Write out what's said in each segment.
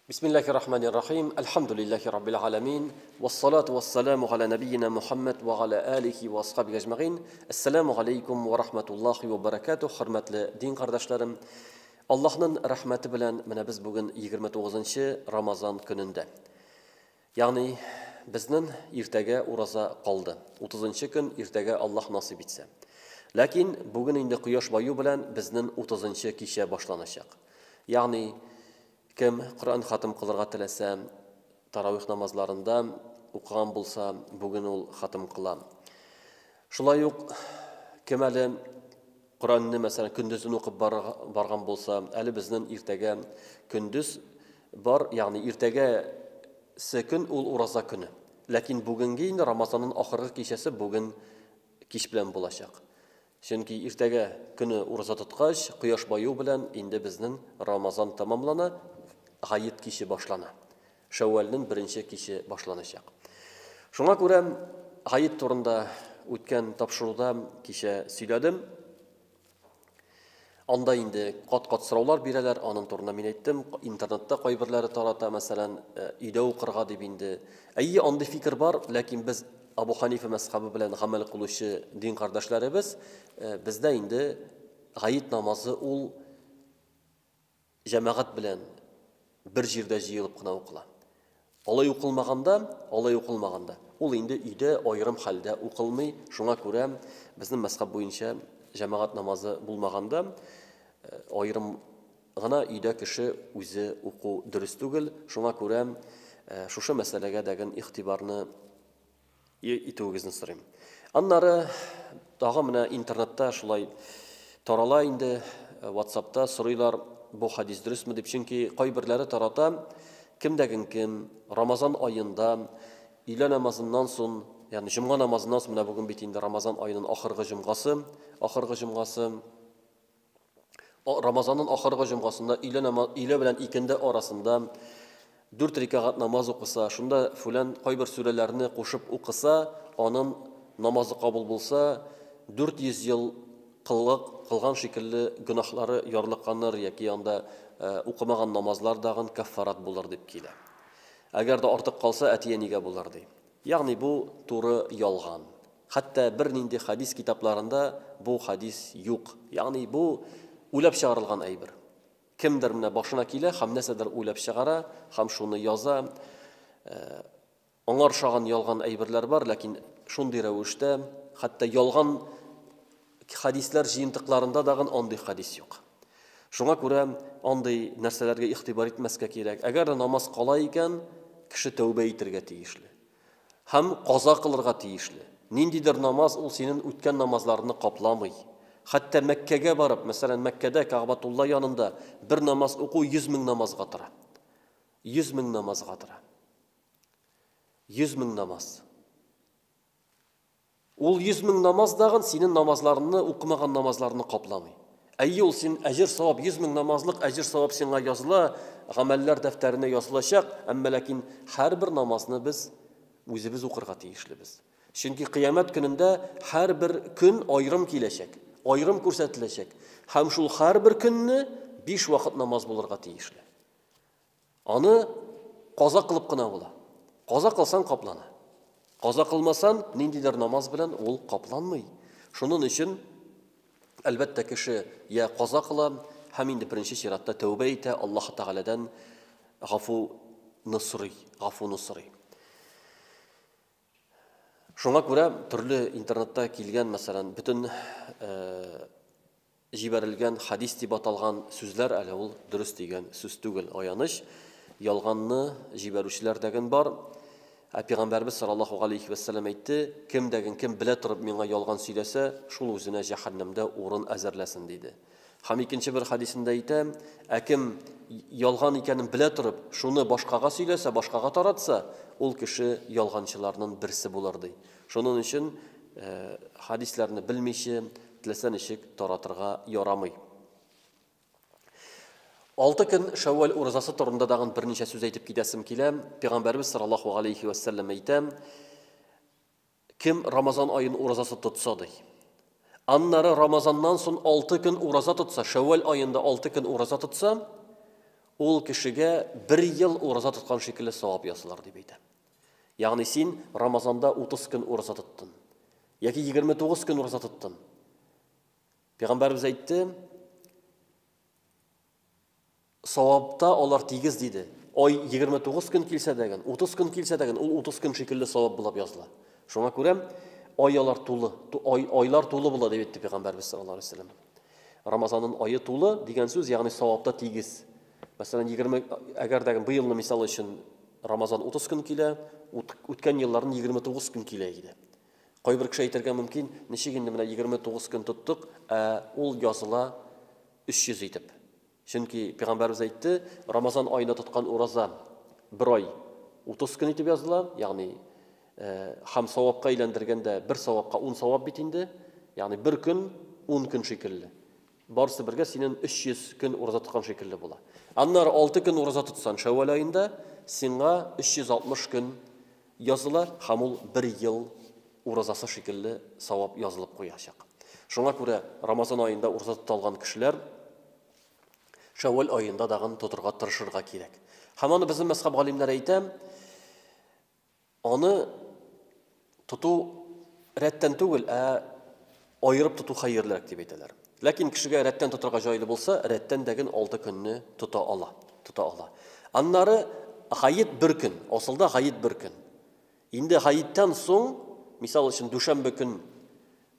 Бисмиллахи рахмани рахим. Әлхәмдүлилләһи раббил аламин. Вассалату вассаламу аля набийина Мухаммад ва аля алихи ва асхабихи әҗмәгыйн. Әссәламу алейкум ва рахматуллахи ва баракатух. Хөрмәтле дин кардәшләрем, Аллаһның рәхмәте белән менә без бүген 29 Рамазан көнендә. Ягъни безнең иртәгә ураза калды. 30 көн иртәгә Аллаһ насыйп итсә. Ләкин бүген инде кояш баю белән безнең 30 кичә башланачак. Ягъни Кем Коръән хатым кылырга теләсә, таравих намазларында укыган булса, бүген ул хатым кыла. Шулай ук кем әле Коръәнне, мәсәлән, көндезен укып барган булса, әле безнең иртәгә көндез бар, ягъни иртәгәсе көн ул ураза көне. Ләкин бүгенге инде Рамазанның ахыргы кичәсе бүген кич белән булачак. Чөнки иртәгә көне ураза тоткач, кояш баю белән инде безнең Рамазан тәмамлана, гает киче башлана. Шәүвәлнең беренче киче башланачак. Шуңа күрә гает турында үткән тапшыруда кичә сөйләдем. Анда инде кат-кат сораулар бирәләр, аның турында мин әйттем. Интернетта кайберләре тарата, мәсәлән, өйдә укырга дип инде. Әйе, андый фикер бар, ләкин без Абу Ханифа мәзхәбе белән гамәл кылучы дин кардәшләребез, бездә инде гает намазы ул җәмәгать белән бер җирдә җыелып кына укыла. Алай укылмаганда, алай укылмаганда, ул инде өйдә аерым хәлдә укылмый. Шуңа күрә безнең мәзхәб буенча җәмәгать намазы булмаганда, аерым гына өйдә кеше үзе уку дөрес түгел. Шуңа күрә шушы мәсьәләгә дәген игътибарны итүегезне сорыйм. Аннары тагы менә интернетта шулай тарала инде, WhatsAppта сорыйлар, бу хадис дөресме дип, чөнки кайберләре тарата, кемдәген кем Рамазан аенда өйлә намазыннан соң, ягъни җомга намазыннан соң, менә бүген бит инде Рамазан аеның ахыргы җомгасы, ахыргы җомгасы, Рамазанның ахыргы җомгасында өйлә намаз, өйлә белән икенде арасында дүрт рикагать намаз укыса, шунда фүлән кайбер сүрәләрне кушып укыса, аның намазы кабул булса, 400 ел кыллык кылган шикелле гөнаһлары ярлыканыр яки анда укымаган намазлар дагын каффарат булыр дип килә. Әгәр дә артык калса, әти-әнигә булыр ди. Ягъни бу туры ялган. Хәтта бернинди хәдис китапларында бу хәдис юк. Ягъни бу уйлап чыгарылган әйбер. Кемдер менә башына килә һәм нәрсәдер уйлап чыгара һәм шуны яза. Аңа охшаган ялган әйберләр бар, ләкин шундый рәвештә, хәтта ялган хәдисләр җыентыкларында дагын андый хәдис юк. Шуңа күрә андый нәрсәләргә игътибар итмәскә кирәк. Әгәр дә намаз кала икән, кеше тәүбә итергә тиешле. Һәм каза кылырга тиешле. Ниндидер намаз ул синен үткән намазларны капламый. Хәтта Мәккәгә барып, мәсәлән, Мәккәдә Кәгъбатулла янында бер намаз уку 100 мең намазга тора. 100 мең намазга тора. 100 мең намаз. Ул 100 мең намаз дагын синен намазларны, укымаган намазларны капламый. Әйе, ул син әҗер савап 100 мең намазлык әҗер савап сиңа языла, гамәлләр дәфтәренә язылачак, әмма ләкин һәрбер намазны без үзебез укырга тиешлебез. Чөнки кыямәт көнендә һәрбер көн аерым киләчәк, аерым күрсәтеләчәк. Һәм шул һәрбер көнне биш вакыт намаз булырга тиешле. Аны каза кылып кына була. Каза кылсаң каплана. Каза кылмасан, ниндидер намаз белән ул капланмый. Шунын өчен, әлбәттә, кеше я каза кыла һәм инде беренче чиратта тәүбә итә, Аллаһ Тәгаләдән гафуны сорый, гафуны сорый. Шуңа күрә төрле интернетта килгән, мәсәлән, бөтен җибәрелгән хәдис дип аталган сүзләр әле ул дөрес дигән сүз түгел, аяныч. Ялганны җибәрүчеләр дәген бар. Ә пәйгамбәрбез саллаллаһу галәйһи вә сәлләм әйтте, кем дәген кем белә торып миңа ялган сөйләсә, шул үзенә җәһәннәмдә урын әзерләсен, диде. Һәм икенче бер хәдисендә әйтә, ә кем ялган икәнен белә торып, шуны башкага сөйләсә, башкага таратса, ул кеше ялганчыларның берсе булыр, ди. Шуның өчен хәдисләрне белмичә, теләсә ничек таратырга ярамый. Алты көн Шәүвәл уразасы турында тагын берничә сүз әйтеп китәсем килә. Пәйгамбәрбез саллаллаһу алейхи ва сәлләм әйтә, кем Рамазан аен уразасы тотса ди. Аннары Рамазаннан соң 6 көн ураза тотса, Шәүвәл аенда 6 көн ураза тотса, ул кешегә бер ел ураза тоткан шикелле савап язылыр дип әйтә. Ягъни син Рамазанда 30 көн ураза тоттын яки 29 көн ураза тоттын. Пәйгамбәребез әйтте, савапта алар тигез диде. Ай 29 көн килсә дәген, 30 көн килсә дәген, ул 30 көн шикелле савап булып языла. Шуңа күрә ай алар тулы, ай, айлар тулы була дип әйтте Пәйгамбәребез саллаллаһу алейһи вәсәлләм. Рамазанның ае тулы дигән сүз, ягъни савапта тигез. Мәсәлән, 20, әгәр дә быелны мисал өчен Рамазан 30 көн килә, үткән елларны 29 көн килә иде. Кайбер кеше әйтергә мөмкин, ничек инде менә 29 көн тоттык, ә ул языла 300 итеп. Чөнки пәйгамбәребез әйтте, Рамазан аенда тоткан ураза бер ай 30 көн итеп языла, ягъни һәм савапка әйләндергәндә бер савапка 10 савап бит инде, ягъни бер көн 10 көн шикелле. Барысы бергә синен 300 көн ураза тоткан шикелле була. Аннары 6 көн ураза тотсан Шәүвәл аенда, сиңа 360 көн языла һәм ул бер ел уразасы шикелле савап язылып куячак. Шуңа күрә Рамазан аенда ураза тота алган кешеләр Шәүвәл аенда дагын тотырга тырышырга кирәк. Һәм аны безнең мәзхәб галимнәре әйтә, аны тоту рәттән түгел, ә аерып тоту хәерлерәк дип әйтәләр. Ләкин кешегә рәттән тотырга җайлы булса, рәттән дәген 6 көнне тота ала, тота ала. Аннары гает бер көн, асылда гает бер көн. Инде гаеттән соң, мисал өчен, дүшәмбе көн,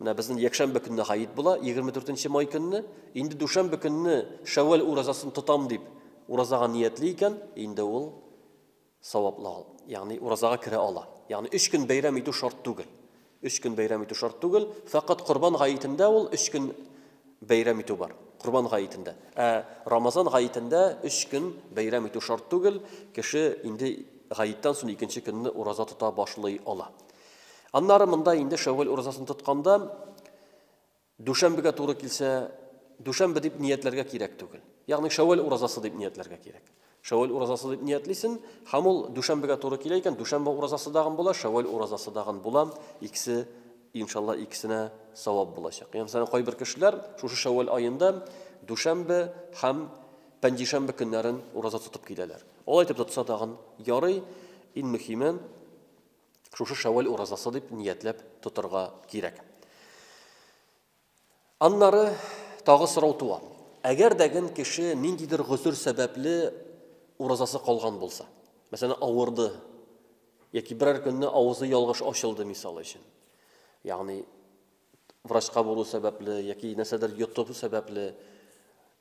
менә безнең якшәмбе көнне гает була, 24 май көнне, инде дүшәмбе көнне Шәүвәл уразасын тотам дип уразага ниятли икән, инде ул саваплы, ягъни уразага керә ала. Ягъни 3 көн бәйрәм итү шарт түгел. 3 көн бәйрәм итү шарт түгел, фәкать Корбан гаетендә ул 3 көн бәйрәм итү бар. Корбан гаетендә. Ә Рамазан гаетендә 3 көн бәйрәм итү шарт түгел, кеше инде гаеттән соң икенче көнне ураза тота башлый ала. Аннары монда инде Шәүвәл уразасын тотканда дүшәмбегә туры килсә, дүшәмбе дип ниятләргә кирәк түгел. Ягъни Шәүвәл уразасы дип ниятләргә кирәк. Шәүвәл уразасы дип ниятлисен, һәм ул дүшәмбегә туры килә икән, дүшәмбе уразасы дагын була, Шәүвәл уразасы дагын була. Икесе, иншалла, икесенә савап булачак. Ягъни, мәсәлән, кайбер кешеләр шушы Шәүвәл аенда дүшәмбе һәм пәнҗешәмбе көннәрен ураза тотып киләләр. Алай итеп тотса тагын ярый, иң мөһиме шушы Шәүвәл уразасы дип ниятләп тотырга кирәк. Аннары тагы сорау туа. Әгәр дәген кеше ниндидер гозер сәбәпле уразасы калган булса, мәсәлән, авырды, яки берәр көнне авызы ялгыш ачылды, мисал өчен. Ягъни врачка булу сәбәпле яки нәрсәдер йоту сәбәпле.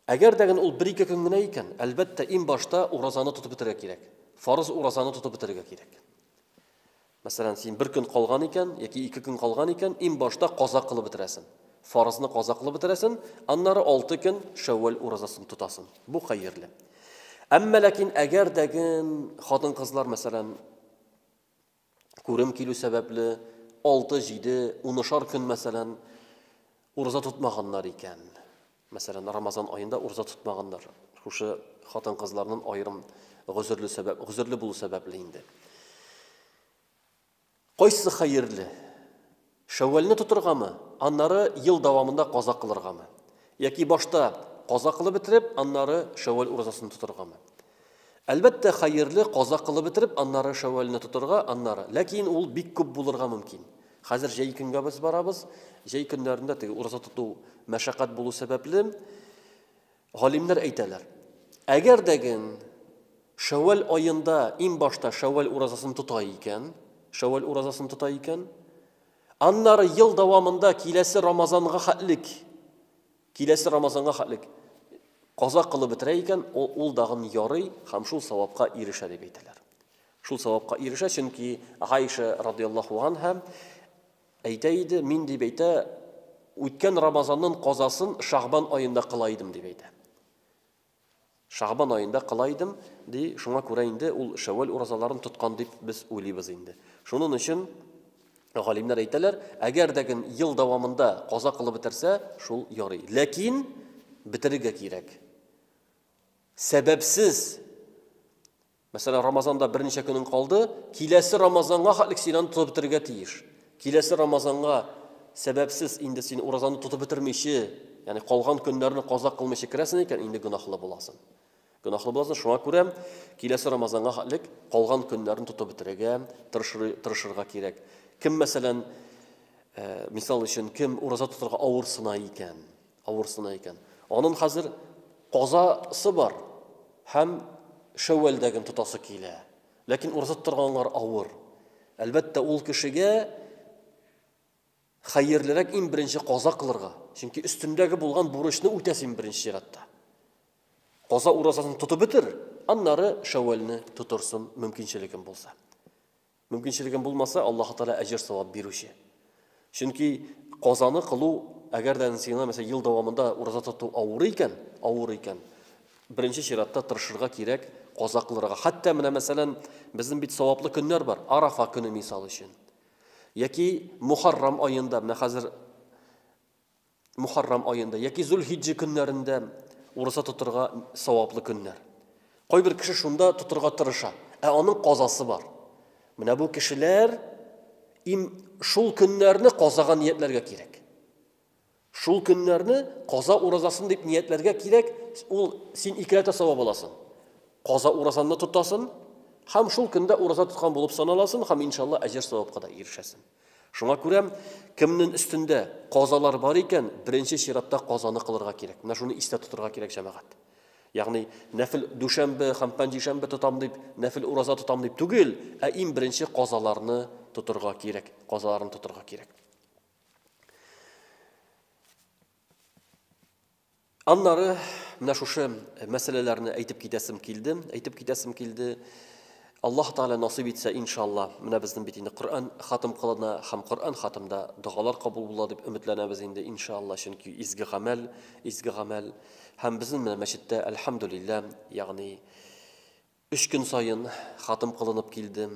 Әгәр дәген ул бер-ике көн генә икән, әлбәттә, иң башта уразаны тотып бетерергә кирәк. Фарыз уразаны тотып бетерергә кирәк. Мәсәлән, син бер көн калган икән, яки ике көн калган икән, иң башта каза кылып бетерәсең. Фарызны каза кылып бетерәсең, аннары 6 көн Шәүвәл уразасын тотасың. Бу хәерле. Әмма ләкин әгәр дәген хатын-кызлар, мәсәлән, күрем килү сәбәпле 6, 7, 10-шар көн, мәсәлән, ураза тотмаганнар икән. Мәсәлән, Рамазан аенда ураза тотмаганнар. Шушы хатын-кызларның аерым гозерле сәбәп, гозерле булу сәбәпле инде. Кайсы хәерле? Шәүвәлне тотыргамы, аннары ел дәвамында каза кылыргамы? Яки башта каза кылып бетереп, аннары Шәүвәл уразасын тотыргамы? Әлбәттә, хәерле каза кылып бетереп, аннары Шәүвәлне тотырга, аннары. Ләкин ул бик күп булырга мөмкин. Хәзер җәй көнгә без барабыз. Җәй көннәрендә теге ураза тоту мәшәкать булу сәбәпле, галимнәр әйтәләр. Әгәр дәген Шәүвәл аенда иң башта Шәүвәл уразасын тота икән, Шәүвәл уразасын тота икән, аннары ел дәвамында киләсе Рамазанга хәтлек, киләсе Рамазанга хәтлек каза кылып бетерә икән, ул дагын ярый һәм шул савапка ирешә дип әйтәләр. Шул савапка ирешә, чөнки Гайша радияллаһу анха әйтә иде, мин дип әйтә, үткән Рамазанның казасын Шагбан аенда кыла идем дип әйтә. Шагбан аенда кыла идем, ди, шуңа күрә инде ул Шәүвәл уразаларын тоткан дип без уйлыйбыз инде. Шуның өчен галимнәр әйтәләр, әгәр дә кем ел дәвамында каза кылып бетерсә, шул ярый. Ләкин бетерергә кирәк. Сәбәпсез, мәсәлән, Рамазанда берничә көнең калды, киләсе Рамазанга хәтлек син аны тотып бетерергә тиеш. Киләсе Рамазанга сәбәпсез инде син уразаны тотып бетермичә, ягъни калган көннәрне каза кылмыйча керәсең икән, инде гөнаһлы буласың. Гөнаһлы буласың. Шуңа күрә киләсе Рамазанга хәтлек калган көннәрен тотып бетерергә тырышырга кирәк. Кем, мәсәлән, мисал өчен, кем ураза тотырга авырсына икән, авырсына икән. Анын хәзер казасы бар һәм шәүвәлдәген тотасы килә. Ләкин ураза тотырга аңар авыр. Әлбәттә, ул кешегә хәерлерәк иң беренче каза кылырга. Чөнки өстендәге булган бурычны үтә син беренче чиратта. Каза уразасын тотып бетер, аннары шәүвәлне тотырсын мөмкинчелегең булса. Мөмкинчелегең булмаса, Аллаһы Тәгалә әҗер-савап бирүче. Чөнки казаны кылу, әгәр дә сиңа, мәсәлән, ел дәвамында ураза тоту авыр икән, авыр икән, беренче чиратта тырышырга кирәк каза кылырга. Хәтта менә, мәсәлән, безнең бит саваплы көннәр бар. Арафа көне мисал өчен. Яки Мухаррам аенда, менә хәзер Мухаррам аенда яки Зульхиджи көннәрендә ураза тотырга саваплы көннәр. Кайбер кеше шунда тотырга тырыша, ә аның казасы бар. Менә бу кешеләр им шул көннәрне казага ниятләргә кирәк. Шул көннәрне каза уразасын дип ниятләргә кирәк, ул син икеләтә савап аласың. Каза уразаңны тотасың һәм шул көндә ураза тоткан булып саналасың һәм иншалла әҗер савапка да ирешәсең. Шуңа күрә кемнең өстендә казалар бар икән, беренче чиратта казаны кылырга кирәк. Менә шуны истә тотырга кирәк, җәмәгать. Ягъни нәфел дүшәмбе һәм пәнҗешәмбе тотам дип, нәфел ураза тотам дип түгел, ә иң беренче казаларны тотырга кирәк, казаларны тотырга кирәк. Аннары менә шушы мәсьәләләрне әйтеп китәсем килде, әйтеп китәсем килде. Аллаһ Тәгалә насыйп итсә, иншалла, менә безнең бит инде Коръән хатым кылына һәм Коръән хатымда догалар кабул була дип өметләнәбез инде, иншалла, чөнки изге гамәл, изге гамәл. Һәм безнең менә мәчеттә, әлхәмдүлилләһ, ягъни Өч көн саен хатым кылынып килде.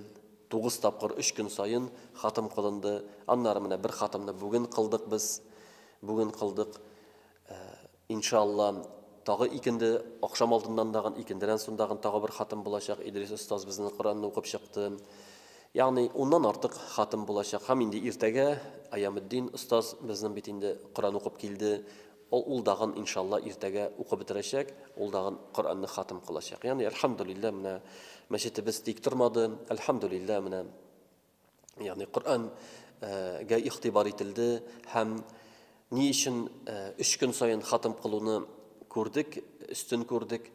Тугыз тапкыр өч көн саен хатым кылынды. Аннары менә бер хатымны бүген кылдык без. Бүген кылдык. Иншалла, тагы икенде ахшам алдыннан дагын, икендедән соң дагын тагы бер хатым булачак. Идрис остаз безнең Коръәнне укып чыкты. Ягъни уннан артык хатым булачак. Һәм инде иртәгә Аяметдин остаз безнең бит инде Коръән укып килде. Ул, ул дагын, иншалла, иртәгә укып бетерәчәк, ул дагын Коръәнне хатым кылачак. Ягъни, әлхәмдүлилләһ, менә мәчетебез тик тормады, әлхәмдүлилләһ, менә, ягъни Коръән гә игътибар ителде һәм ни өчен өч көн саен хатым кылуны күрдек, өстен күрдек,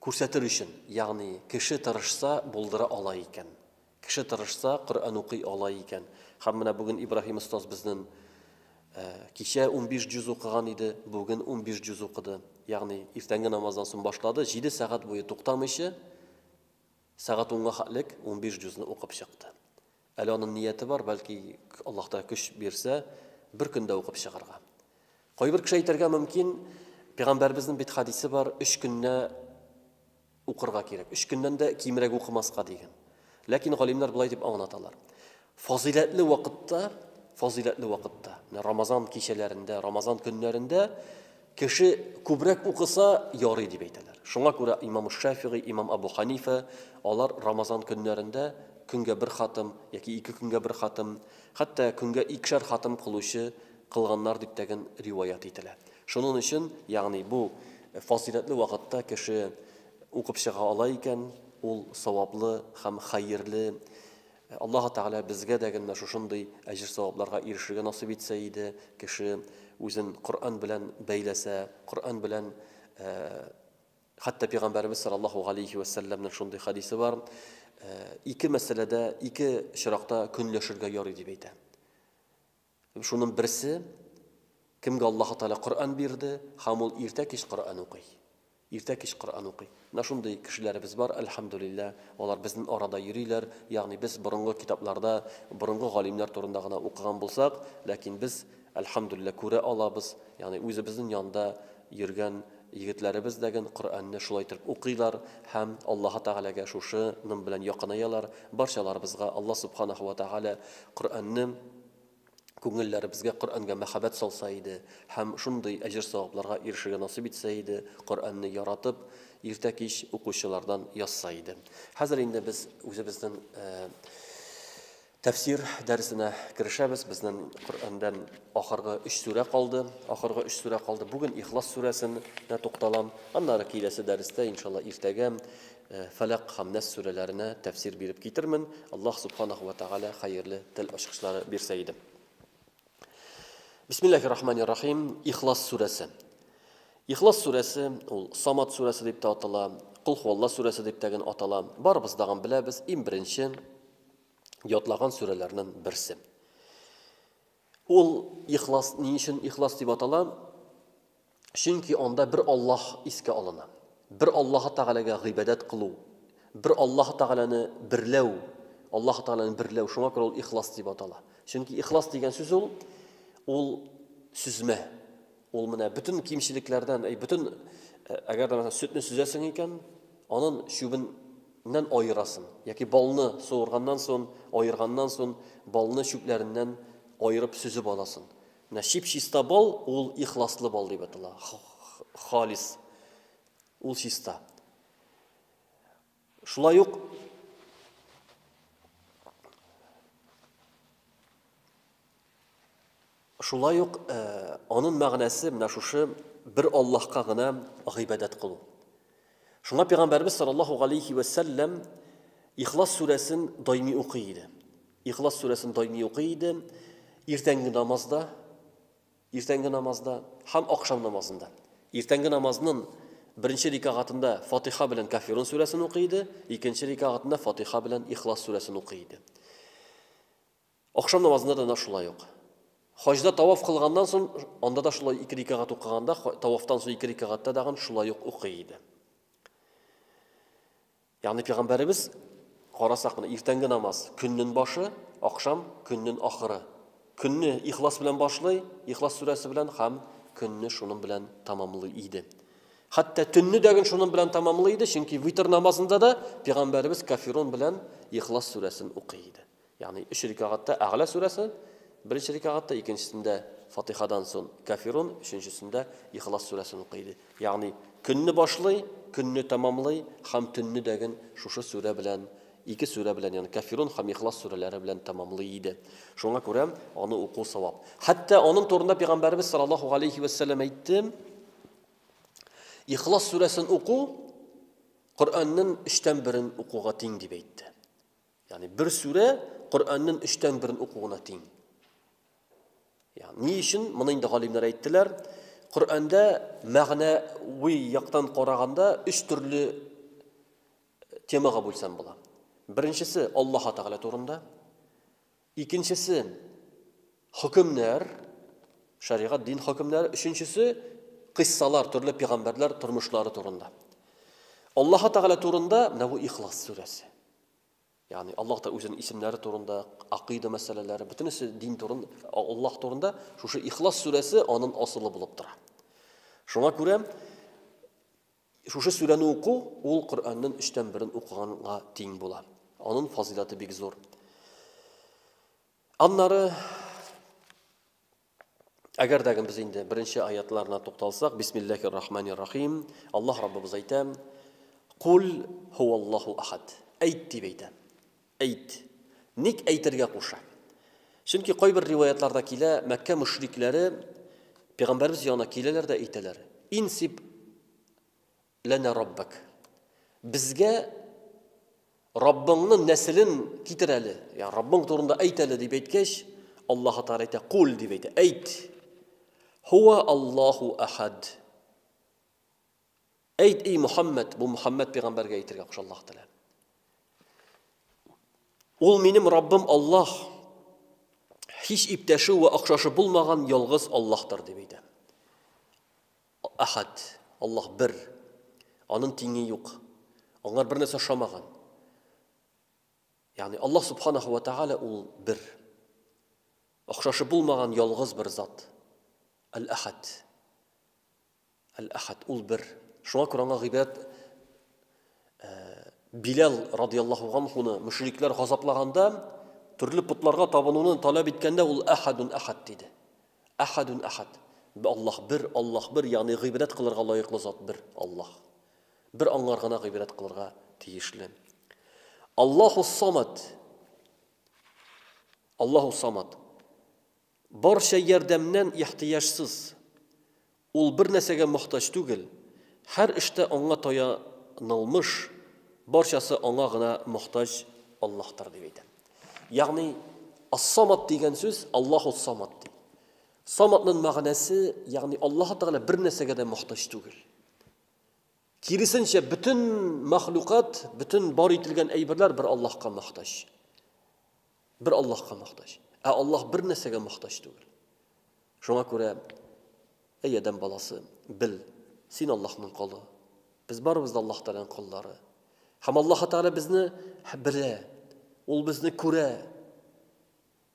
күрсәтер өчен, ягъни кеше тырышса, булдыра ала икән. Кеше тырышса, Коръән укый ала икән. Һәм менә бүген Ибраһим остаз безнен кичә 15 җүз укыган иде, бүген 15 җүз укыды. Ягъни иртәнге намаздан соң башлады, 7 сәгать буе туктамыйча, сәгать унга хәтлек 15 җүзне укып чыкты. Әле аның нияте бар, бәлки Аллаһ Тәгалә көч бирсә, бер көндә укып чыгарга. Кайбер кеше әйтергә мөмкин, пәйгамбәребезнең бит хәдисе бар, өч көннә укырга кирәк. Өч көннән дә кимрәк укымаска дигән. Ләкин галимнәр болай дип аңлаталар. Фазыйләтле вакытта, фазыйләтле вакытта, менә Рамазан кичәләрендә, Рамазан көннәрендә кеше күбрәк укыса, ярый дип әйтәләр. Шуңа күрә имам Шафигый, имам Абу Ханифа, алар Рамазан көннәрендә көнгә бер хатым яки ике көнгә бер хатым, хәтта көнгә икешәр хатым кылучы кылганнар дип тәген риваять ителә. Шуның өчен, ягъни бу фазыйләтле вакытта кеше укып чыга ала икән, ул саваплы һәм хәерле. Аллаһы Тәгалә безгә дә генә шушындый әҗер-савапларга ирешергә насыйп итсә иде, кеше үзен Коръән белән бәйләсә, Коръән белән хәтта Пәйгамбәребез саллаллаһу галәйһи вә сәлләмнең шундый хәдисе бар, ике мәсьәләдә, ике очракта көнләшергә ярый дип әйтә. Шуның берсе, кемгә Аллаһы Тәгалә Коръән бирде, һәм ул иртә-кич Коръән укый. Иртә-кич Коръән укый. Менә шундый кешеләребез бар, әлхәмдүлилләһ, алар безнең арада йөриләр. Ягъни без борынгы китапларда, борынгы галимнәр турында гына укыган булсак, ләкин без, әлхәмдүлилләһ, күрә алабыз, ягъни үзебезнең янда йөргән егетләребез дә ген Коръәнне шулай итеп укыйлар һәм Аллаһы Тәгаләгә шушы ның белән якынаялар. Барчаларыбызга Аллаһ Субханаһу ва Тәгалә Коръәнне күңелләребезгә Коръәнгә мәхәббәт салса иде һәм шундый әҗер-савапларга ирешергә насыйп итсә иде, Коръәнне яратып, иртә-кич укучылардан язса иде. Хәзер инде без үзебезнең э, Тәфсир дәресенә керешәбез. Безнең Коръәндән ахыргы өч сүрә калды. Ахыргы өч сүрә калды. Бүген Ихлас сүрәсенә тукталам. Аннары киләсе дәрестә, иншалла, иртәгә э, Фәләк һәм Нәс сүрәләренә тәфсир биреп китермен. Аллаһ субханаху ва тәгалә хәерле тел ачкычлары бирсә иде. Бисмиллахир рахманир рахим. Ихлас сүрәсе. Ихлас сүрәсе ул Самат сүрәсе дип тә атала, Кул хуалла сүрәсе дип тә ген атала. Барыбыз дагын беләбез, иң беренче ятлаган сүрәләрнең берсе. Ул Ихлас ни өчен Ихлас дип атала? Чөнки анда бер Аллаһ искә алына. Бер Аллаһ Тәгаләгә гыйбадәт кылу, бер Аллаһ Тәгаләне берләү, Аллаһ Тәгаләне берләү, шуңа күрә ул Ихлас дип атала. Чөнки Ихлас дигән сүз ул ул сүзмә. Ул менә бөтен кимчелекләрдән, әй, бөтен әгәр дә мәсәлән сөтне сөзәсең икән, анын чүбен ннән аерасын, яки балны суырганнан сон, аерганнан сон, балны чүпләреннән аерып сөзеп аласын. Менә чип-чиста бал, ул ихласлы бал дип атала. Халис. Ул чиста. Шулай ук Шулай ук анын мәгънәсе менә шушы бер Аллаһка гына гыйбадәт кылу. Шуңа пәйгамбәрбез саллаллаһу галәйһи вә сәлләм Ихлас сүрәсен даими укый иде. Ихлас сүрәсен даими укый иде. Иртәнге намазда, иртәнге намазда һәм ахшам намазында. Иртәнге намазның беренче рикагатында Фатиха белән Кафирун сүрәсен укый иде, икенче рикагатында Фатиха белән Ихлас сүрәсен укый иде. Ахшам намазында да нәкъ шулай ук. Хаҗда таваф кылганнан соң, анда да шулай ике рикәгать укыганда, тавафтан соң ике рикәгатьтә дагын шулай ук укый иде. Ягъни пәйгамбәребез карасак менә иртәнге намаз көннең башы, ахшам көннең ахыры. Көнне ихлас белән башлый, Ихлас сүрәсе белән һәм көнне шуның белән тәмамлый иде. Хәтта төнне дә шуның белән тәмамлый иде, чөнки витр намазында да пәйгамбәребез Кафирун белән Ихлас сүрәсен укый иде. Ягъни өч рикәгатьтә Әгъля сүрәсе, беренче рикәгатьтә, икенчесендә Фатихадан соң Кафирун, өченчесендә Ихлас сүрәсен укый иде. Ягъни көнне башлый, көнне тәмамлый һәм төнне дәген шушы сүрә белән, ике сүрә белән, ягъни Кафирун һәм Ихлас сүрәләре белән тәмамлый иде. Шуңа күрә аны уку савап. Хәтта аның турында пәйгамбәребез саллаллаһу галәйһи вә сәлләм әйтте, Ихлас сүрәсен уку Коръәннең өчтән берен укуга тиң дип әйтте. Ягъни бер сүрә Коръәннең өчтән берен укуына тиң. Ягъни ни өчен? Моны инде галимнәр әйттеләр. Коръәндә мәгънәви яктан караганда өч төрле темага бүлсәм була. Беренчесе Аллаһ Тәгалә турында. Икенчесе хөкемнәр, шәригать, дин хөкемнәре. Өченчесе кыйссалар, төрле пәйгамбәрләр тормышлары турында. Аллаһ Тәгалә турында менә бу Ихлас сүрәсе. Ягъни Аллаһ та үзенең исемнәре турында, акыйда мәсьәләләре, бөтенесе дин турында, Аллаһ турында шушы Ихлас сүрәсе аның асылы булып тора. Шуңа күрә шушы сүрәне уку ул Коръәннең өчтән берен укыганга тиң була. Аның фазыйләте бик зур. Аннары Әгәр дә без инде беренче аятларына тукталсак, Бисмиллахир рахманир рахим, Аллаһ Раббыбыз әйтә, Кул һуаллаһу ахад. Әйт дип әйтә. Әйт. Ник әйтергә куша? Чөнки кайбер риваятларда килә, Мәккә мөшрикләре пәйгамбәребез янына киләләр дә әйтәләр. Инсиб Ләнә Раббак. Безгә Раббыңның нәселен китер әле. Я Раббың турында әйт әле дип әйткәч, Аллаһ Тәгалә әйтә, кул дип әйтә, әйт. Хуа Аллаһу ахад. Әйт, эй Мухаммад, бу Мухаммад пәйгамбәргә әйтергә куша Аллаһ Тәгалә. Ул минем Раббым Аллаһ. Һич иптәше вә охшашы булмаган ялгыз Аллаһтыр дип әйтә. Әхәд, Аллаһ бер, Аның тиңе юк, Аңар бер нәрсә ошамаган. Ягъни Аллаһ субханаху ва тааля ул бер. Охшашы булмаган ялгыз бер зат. Әл-Әхәд. Әл-Әхәд ул бер. Шуңа күрә аңа гыйбадәт э, Билал радияллаһу анхуны мөшрикләр газаплаганда, төрле потларга табынуны таләп иткәндә ул әхәдун әхәд диде. Әхәдун әхәд. Аллаһ бер, Аллаһ бер, ягъни гыйбадәт кылырга лаеклы зат бер, Аллаһ. Бер аңар гына гыйбадәт кылырга тиешле. Аллаһу самад. Аллаһу Самад. Барча ярдәмнән ихтыяҗсыз. Ул бер нәрсәгә мохтаҗ түгел. Һәр эштә аңа таянылмыш, барчасы аңа гына мохтаҗ Аллаһтыр, дип әйтә. Ягъни Ас-Самад дигән сүз Аллаһу Самад ди. Самадның мәгънәсе, ягъни Аллаһ Тәгалә бер нәрсәгә дә мохтаҗ түгел. Киресенчә, бөтен мәхлукат, бөтен бар ителгән әйберләр бер Аллаһка мохтаҗ. Бер Аллаһка мохтаҗ. Ә Аллаһ бер нәрсәгә мохтаҗ түгел. Шуңа күрә, әй адәм баласы, бел, син Аллаһның колы. Без барыбыз да Аллаһ Тәгаләнең коллары. Һәм Аллаһ Тәгалә безне белә, ул безне күрә.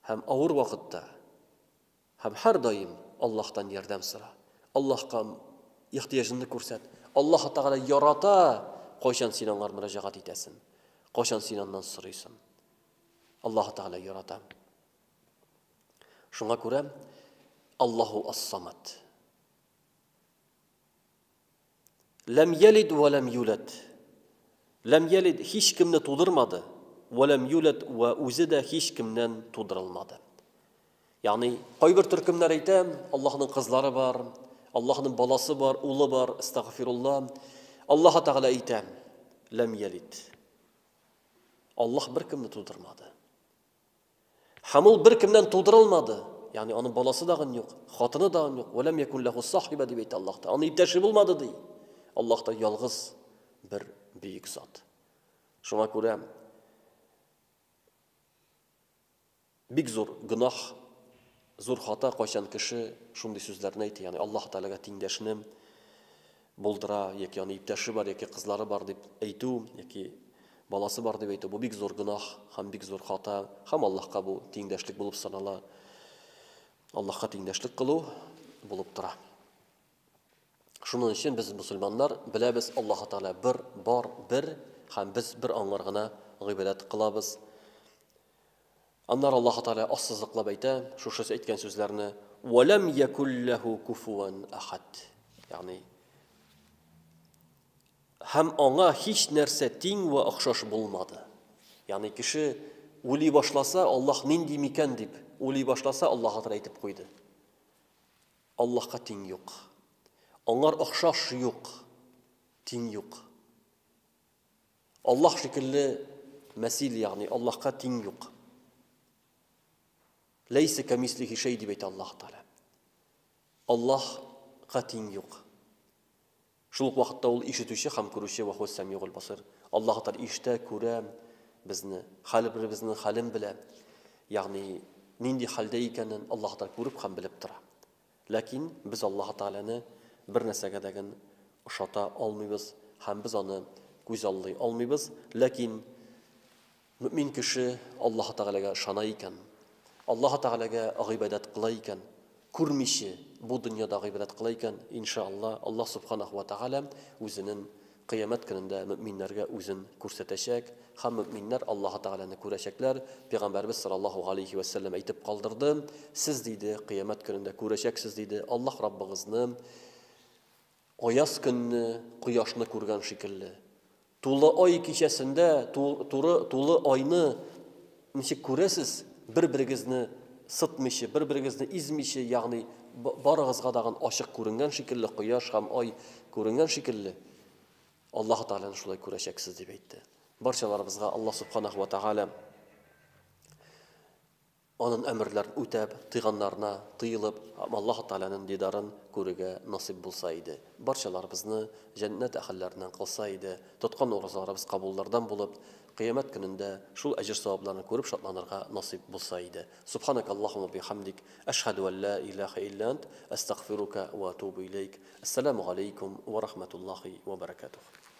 Һәм авыр вакытта Һәм һәрдаим Аллаһтан ярдәм сора. Аллаһка ихтыяҗыңны күрсәт. Аллаһ Тәгалә ярата, кайчан син аңар мөрәҗәгать итәсен, кайчан син аннан сорыйсың. Аллаһ Тәгалә ярата. Шуңа күрә Аллаһу ас-Самад. Ләм ялид вә ләм юләд. Ләм ялид һичкемне тудырмады, вә ләм юләд вә үзе дә һичкемнән тудырылмады. Ягъни, кайбер төркемнәр әйтә, Аллаһның кызлары бар, Аллаһның баласы бар, улы бар, астагфирулла. Аллаһ Тәгалә әйтә, ләм ялид. Аллаһ беркемне тудырмады. Һәм ул беркемнән тудырылмады. Ягъни аның баласы дагын юк, хатыны дагын юк. Вәләм якун ләху сахиба дип әйтә Аллаһ та. Аның иптәше булмады ди. Аллаһ та ялгыз бер бөек зат. Шуңа күрә бик зур гөнаһ, зур хата кайчан кеше шундый сүзләрне әйтә, ягъни Аллаһ Тәгаләгә тиңдәшне булдыра, яки аны иптәше бар, яки кызлары бар дип әйтү, яки баласы бар дип әйтү, бу бик зур гөнаһ һәм бик зур хата, һәм Аллаһка бу тиңдәшлек булып санала. Аллаһка тиңдәшлек кылу булып тора. Шуның өчен без мусульманнар беләбез, Аллаһ Тәгалә бер, бар, бер, һәм без бер аңар гына гыйбадәт кылабыз. Аннары Аллаһ Тәгалә ассызыклап әйтә, шушы әйткән сүзләрне, «Вә ләм якул ләһу куфуан ахад». Ягъни һәм аңа һич нәрсә тиң вә охшаш булмады. Ягъни кеше уйлый башласа, Аллаһ нинди микән дип уйлый башласа, Аллаһ Тәгалә әйтеп куйды. Аллаһка тиң юк. Аңар охшаш юк, тиң юк. Аллаһ шикелле мәсил, ягъни Аллаһка тиң юк. Ләйсә кәмислихи шәй дип әйтә Аллаһ Тәгалә. Аллаһка тиң юк. Шул ук вакытта ул ишетүче һәм күрүче, ва хуас самигул басир. Аллаһ Тәгалә ишетә, күрә безне, һәрберебезнең хәлен белә. Ягъни нинди хәлдә икәнен Аллаһ Тәгалә күреп һәм белеп тора. Ләкин без Аллаһы Тәгаләне бер нәрсәгә дә ген ошата алмыйбыз һәм без аны күзаллый алмыйбыз. Ләкин мөэмин кеше Аллаһы Тәгаләгә ышана икән, Аллаһы Тәгаләгә гыйбадәт кыла икән, күрмичә бу дөньяда гыйбадәт кыла икән, инша Алла, Аллаһ Субханаһу ва Тәгалә үзенен Кыямәт көнендә мөэминнәргә үзен күрсәтәчәк һәм мөэминнәр Аллаһы Тәгаләне күрәчәкләр. Пәйгамбәребез салләллаһу галәйһи вә сәлләм әйтеп калдырды, Сез, диде, Кыямәт көнендә күрәчәксез, диде, Аллаһ Раббыгызны аяз көнне кояшны күргән шикелле. Тулы ай кичәсендә туры тулы айны ничек күрәсез, бер-берегезне сытмыйча, бер-берегезне измичә, ягъни барыгызга дагын ачык күренгән шикелле, кояш һәм ай күренгән шикелле, Аллаһ Тәгаләне шулай күрәчәксез, дип әйтте. Барчаларыбызга Аллаһ Субханаһу ва Тәгалә Анын әмерләрен үтәп, тыйганнарына тыелып, һәм Аллаһ Тәгаләнен дидарын күрергә насыйп булса иде. Барчаларыбызны җәннәт әһелләреннән кылса иде, тоткан уразаларыбыз кабуллардан булып, кыямәт көнендә шул әҗер-савапларны күреп шатланырга насыйп булса иде. Субханакаллаһумма бихамдик, әшһәдү ән ла илаһа илля ант, әстәгъфирука ва атубу иләйк. Әссәламү галәйкүм ва рахматуллаһи ва бәрәкәтүһ.